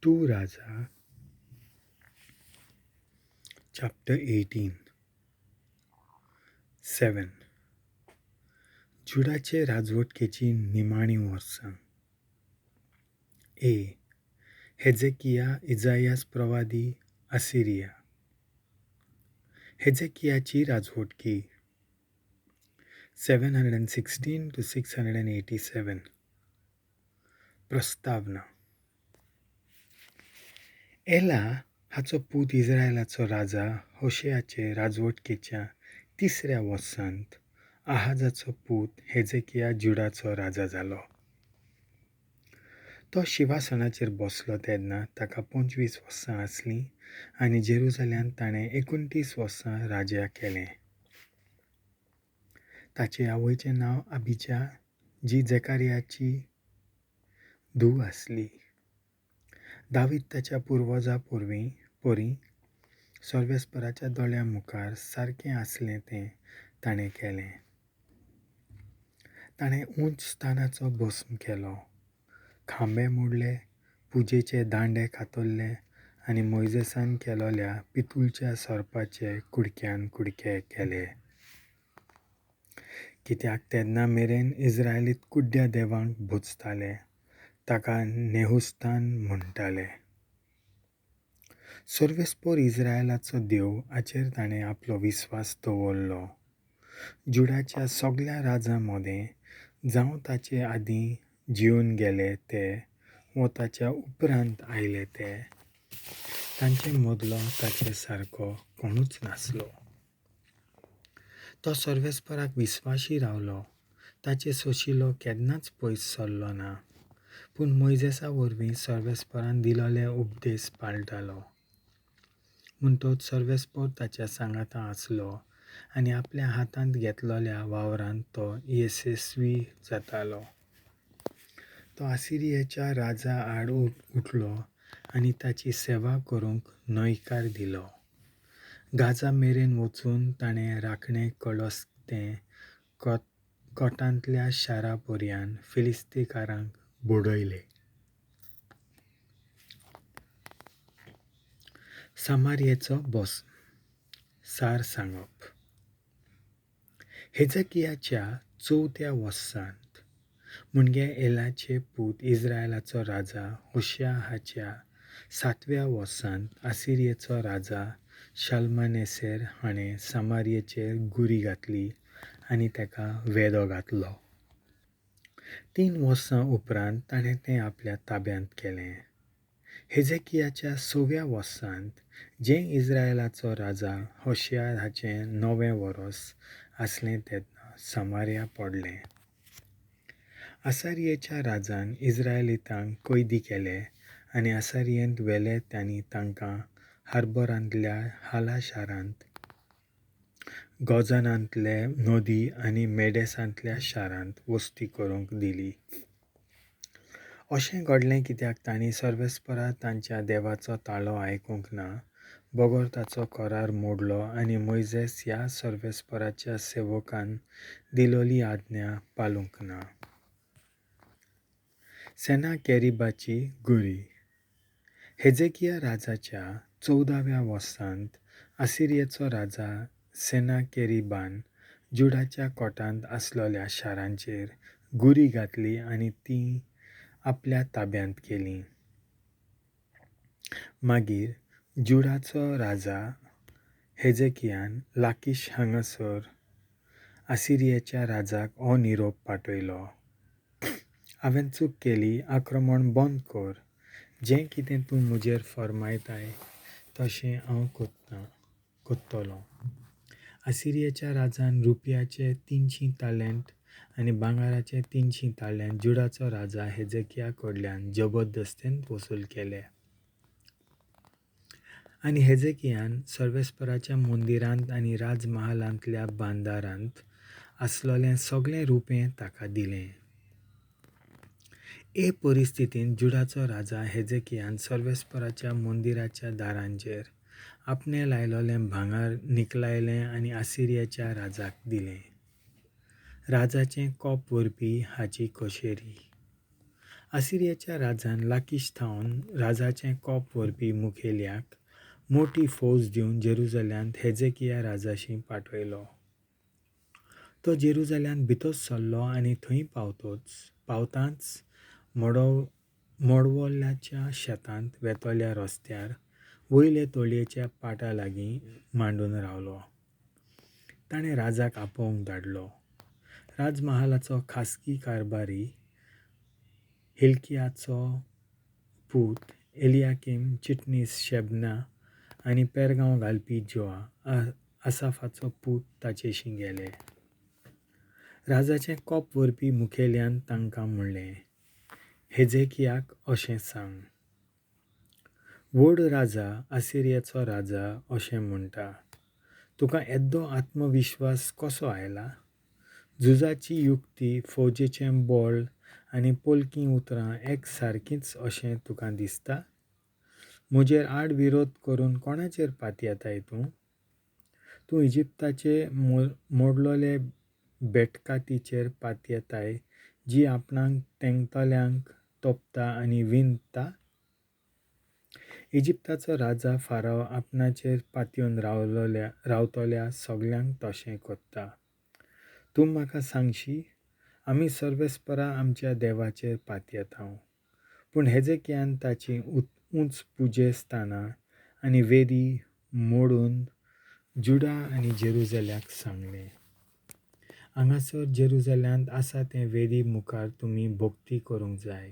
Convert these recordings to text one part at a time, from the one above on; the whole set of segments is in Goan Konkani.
2 Raja chapter 18. 7. जुडाचे राजवटकेची निमाणी वर्सां. ए. हेजेकिया इजायास प्रवादी असिरिया. हेजेकियाची राजवटकी 716 to 687. प्रस्तावना. एला हाचो पूत इस्रायलाचो राजा होशेयाचे राजवटकेच्या तिसऱ्या वर्सांत आहाजाचो पूत हेजेकिया जुडाचो राजा जालो. तो शिवासनाचेर बसलो तेन्ना ताका 25 वर्सां आसलीं आनी जेरुजाल्यांत ताणें 29 वर्सां राज्य केलें. ताचे आवयचें नांव अबिजा, जी जेकारियाची धूव आसली. दावीद ताच्या पुर्वजां परी सर्वेस्पराच्या दोळ्यां मुखार सारकें आसलें तें ताणें केलें. ताणें उंच स्थानाचो भस्म केलो, खांबे मोडले, पुजेचे दांडे कातरले आनी मोयजेसान केलोल्या पितूळच्या सोरपाचे कुडक्यान कुडके केले. कित्याक तेन्ना मेरेन इस्रायलीत कुड्ड्या देवांक भुजताले, ताका नेहुस्तान म्हणटाले. सर्वेस्पोर इस्रायलाचो देव हाचेर ताणें आपलो विस्वास दवरलो. जुडाच्या सगल्या राजां मदें जावं ताचे आदीं जिवन गेले ते वो ताच्या उपरांत आयले ते, तांचे मदलो ताचे सारको कोणूच नासलो. तो सर्वेस्पराक विस्वाशी रावलो, ताचे सोशिलो केन्नाच पयस सरलो ना, पूण मोयजेसा वरवीं सर्वेस्परान दिलोले उपदेश पाळटालो. म्हणटच सर्वेस्पोर ताच्या सांगाता आसलो आनी आपल्या हातांत घेतलोल्या वावरांत तो येसस्वी जातालो. तो आसिरियेच्या राजा आड उठलो आनी ताची सेवा करूंक न्हयकार दिलो. गाजा मेरेन वचून ताणें राखणे कळस तें कोटांतल्या शारा पर्यान फिलिस्तीकारांक बडयले. सामारियेचो भस्म. सार सांगप. हेजेकियाच्या चवथ्या वर्सांत म्हणजे एलाचे पूत इस्रायलाचो राजा होशेया हाच्या 7व्या वर्सांत आसिरियेचो राजा शाल्मानेसेर हाणें सामारियेचेर गुरी घातली आनी ताका वेदो घातलो. 3 वर्सां उपरांत ताणें तें आपल्या ताब्यांत केलें. हेजेकियाच्या 6व्या वर्सांत जें इस्रायलाचो राजा होशेया हाचें 9वें वर्स आसलें तेन्ना सामारिया पडलें. आसारियेच्या राजान इस्रायलितांक कैदी केले आनी आसारियेंत व्हेले आनी तांकां हार्बरांतल्या हाला शारांत, गोजानांतले नदी आनी मेडेसांतल्या शारांत वस्ती करूंक दिली. अशें घडलें कित्याक तांणी सर्वेस्परा तांच्या देवाचो ताळो आयकूंक ना, बगर ताचो करार मोडलो आनी मोयजेस ह्या सर्वेस्पराच्या सेवकान दिलोली आज्ञा पालूंक ना. सेनाकेरिबाची गुरी. हेजेकिया राजाच्या 14व्या वर्सांत आसिरियेचो राजा सेनाकेरिबान जुडाच्या कोटांत आसलोल्या शारांचेर गुरी घातली आनी ती आपल्या ताब्यांत केली. मागीर जुडाचो राजा हेजेकियान लाकीश हांगासर आसिरियेच्या राजाक हो निरोप पाठयलो. हांवें चूक केली, आक्रमण बंद कर. जें कितें तूं म्हजेर फर्मायताय तशें हांव कोत्तलों. आसिरियेच्या राजान रुपयाचे 300 तालेंट आनी भांगराचे 300 तालेंट जुडाचो राजा हेजेकिया कडल्यान जबरदस्तेन वसूल केले. आनी हेजेकियान सर्वेस्पराच्या मंदिरांत आनी राजमहालांतल्या बांदारांत आसलोलें सगळें रुपें ताका दिलें. ए परिस्थितींत जुडाचो राजा हेजेकियान सर्वेस्पराच्या मंदिराच्या दारांचेर आपणें लायलोलें भांगर निकलायलें आनी आसिरियाच्या राजाक दिलें. राजाचें कोप व्हरपी हाची कशेरी. आसिरियाच्या राजान लाकीश थावन राजाचें कोप व्हरपी मुखेल्याक मोटी फौज दिवन जेरुजाल्यांत हेजेकिया राजाशी पाठयलो. तो जेरुजाल्यांत भितर सरलो आनी थंय पावतांच मोडवल्याच्या शेतांत वेतल्या रस्त्यार वयले तळयेच्या पाटा लागीं मांडून रावलो. ताणें राजाक आपोवंक धाडलो. राजमहालाचो खासगी कारभारी हिल्कियाचो पूत एलियाकीम, चिटणीस शेबना आनी पेरगांव घालपी जोआ आसाफाचो पूत ताचेशी गेले. राजाचें कोप व्हरपी मुखेल्यान तांकां म्हणलें, हेजेकियाक अशें सांग, व्हड राजा आसिरियाचो राजा अशें म्हणटा, तुका येद्दो आत्मविश्वास कसो आयला? झुजाची युक्ती, फौजेचें बळ आनी पोलकीं उतरां एक सारकींच अशें तुका दिसता? म्हजेर आड विरोध करून कोणाचेर पातयेताय तूं? तूं इजिप्ताचे मोडलोले बेटकातीचेर पातयेताय जी आपणाक तेंकतल्यांक तोपता आनी विंदता? इजिप्ताचो राजा फाराव आपणाचेर पातयेवन रावतल्या सगल्यांक तशें करता. तूं म्हाका सांगशी, आमी सर्वेस्परा आमच्या देवाचेर पातयेतांव. पूण हेजेकियान ताची उंच पुजेस्थानां आनी वेदी मोडून जुडा आनी जेरुजाल्याक सांगलें, हांगासर जेरुजाल्यांत आसा तें वेदी मुखार तुमी भक्ती करूंक जाय.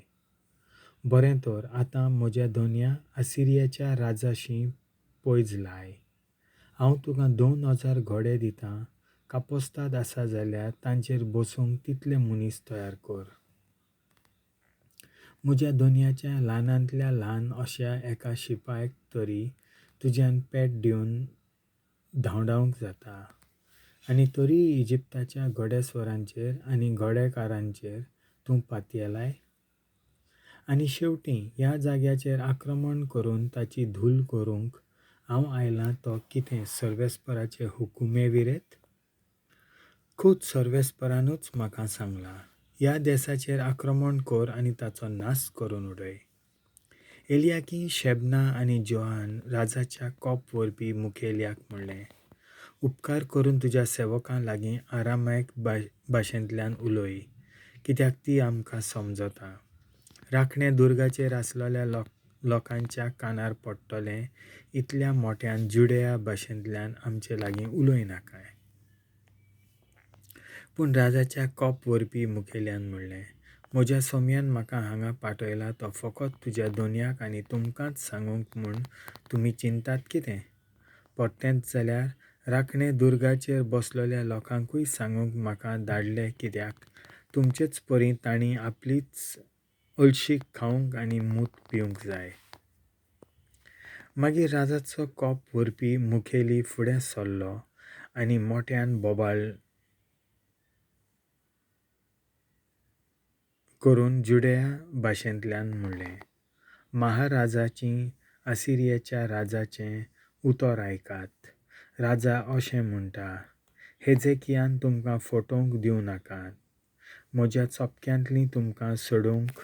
बरें तर आतां म्हज्या दोनया आसिरियाच्या राजाशी पैज लाय. हांव तुका 2000 घोडे दितां, कापोस्ताद आसा जाल्यार तांचेर बसूंक तितले मनीस तयार कर. म्हज्या दोनयाच्या ल्हानांतल्या ल्हान अश्या एका शिपायक तरी तुज्यान पेट दिवन धांवडावंक जाता. आनी तरी इजिप्ताच्या घोडेस्वरांचेर आनी घोडेकारांचेर तूं पातयेलाय. आनी शेवटी ह्या जाग्याचेर आक्रमण करून ताची धूल करूंक हांव आयलां तो कितें सर्वेस्पराचे हुकुमे विरेत? खूद सर्वेस्परानूच म्हाका सांगलां, ह्या देसाचेर आक्रमण कर आनी ताचो नाश करून उडय. एलियाकी, शेबना आनी जोहान राजाच्या कोप व्हरपी मुखेल्याक म्हणलें, उपकार करून तुज्या सेवकां लागीं आरामायक भाशेंतल्यान उलय, कित्याक ती आमकां समजता. राखणे दुर्गाचेर आसलेल्या लोकांच्या कानार पडटलें इतल्या मोट्यान जुडेया भाशेंतल्यान आमचे लागीं उलय नाकाय. पूण राजाच्या कोप व्हरपी मुखेल्यान म्हणलें, म्हज्या सोम्यान म्हाका हांगा पाठयला तो फकत तुज्या दोनयाक आनी तुमकांच सांगूंक म्हूण तुमी चिंतात कितें? परतेंच जाल्यार राखणे दुर्गाचेर बसलेल्या लोकांकूय सांगूंक म्हाका धाडले, कित्याक तुमचेच परी तांणी आपलीच अळशीक खावंक आनी मूत पिवंक जाय. मागीर राजाचो कोप व्हरपी मुखेली फुडें सरलो आनी मोट्यान बोबाळ करून जुडेया भाशेंतल्यान म्हणलें, महाराजाची आसिरियाच्या राजाचें उतर आयकात. राजा अशें म्हणटा, हेजेकियान तुमकां फटोवंक दिवं नाकात. म्हज्या चपक्यांतलीं तुमकां सोडूंक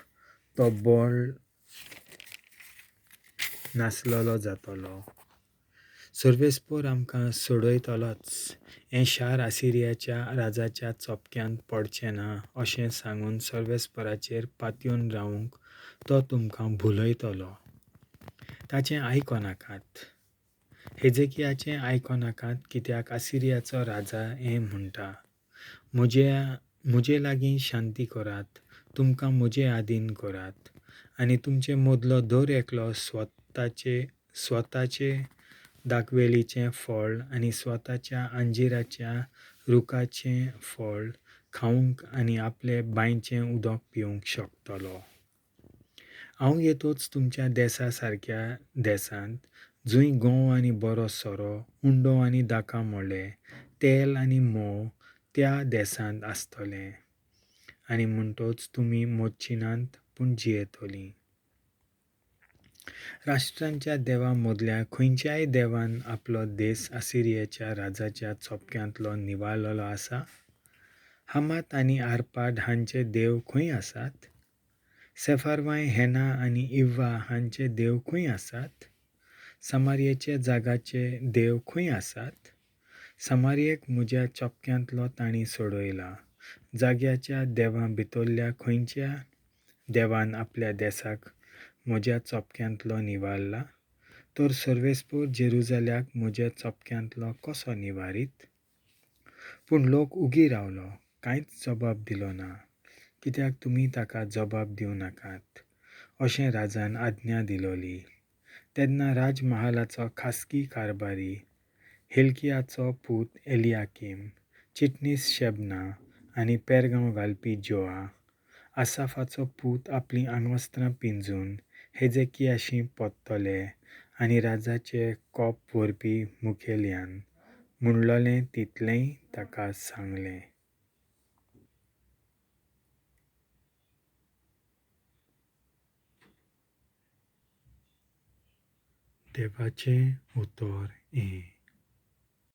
तो बळ नासलेलो जातलो. सर्वेस्पर आमकां सोडयतलोच. हें शार आसिरियाच्या राजाच्या चपक्यांत पडचें ना अशें सांगून सर्वेस्पराचेर पातयेवन रावूंक तो तुमकां भुलयतलो. ताचें आयको नाकात, हेजेकियाचें आयको नाकात, कित्याक आसिरियाचो राजा हें म्हणटा, म्हजे लागीं शांती करात, तुमकां म्हजे आदीन करात आनी तुमचे मदलो दर एकलो स्वताचे दाखवेलीचें फळ आनी स्वताच्या अंजिराच्या रुखाचें फळ खावंक आनी आपले बांयचें उदक पिवंक शकतलो. हांव येतोच तुमच्या देसा सारक्या देसांत, जंय गंव आनी बरो सोरो, उंडो आनी दाका मोले, तेल आनी म्होंव त्या देसांत आसतलें. आनी म्हणटोच तुमी मोचिनात पूण जियेतलीं. राष्ट्रांच्या देवा मदल्या खंयच्याय देवान आपलो देस आसिरियाच्या राजाच्या चपक्यांतलो निवारलेलो आसा? हमात आनी आरपाड हांचे देव खंय आसात? सेफारवाय, हेना आनी इव्वा हांचे देव खंय आसात? समारयेचे जागाचे देव खंय आसात? समारयेक म्हज्या चोपक्यांतलो तांणी सोडयला. जाग्याच्या देवां भितरल्या खंयच्या देवान आपल्या देसाक म्हज्या चोपक्यांतलो निवारला? तर सर्वेस्पोर जेरुजाल्याक म्हज्या चोपक्यांतलो कसो निवारीत? पूण लोक उगी रावलो, कांयच जबाब दिलो ना, कित्याक तुमी ताका जबाब दिवं नाकात, अशें राजान आज्ञा दिलोली. तेन्ना राजमहालाचो खासगी कारभारी हिल्कियाचो पूत एलियाकीम, चिटणीस शेबना आनी पेरगांव घालपी जोआ, आसाफाचो पूत आपलीं आंगवस्त्रां पिंजून हेजेकियाशी परतले आनी राजाचे कोप व्हरपी मुखेलयान म्हणलोलें तितलेंय ताका सांगलें. देवाचें उतर हें.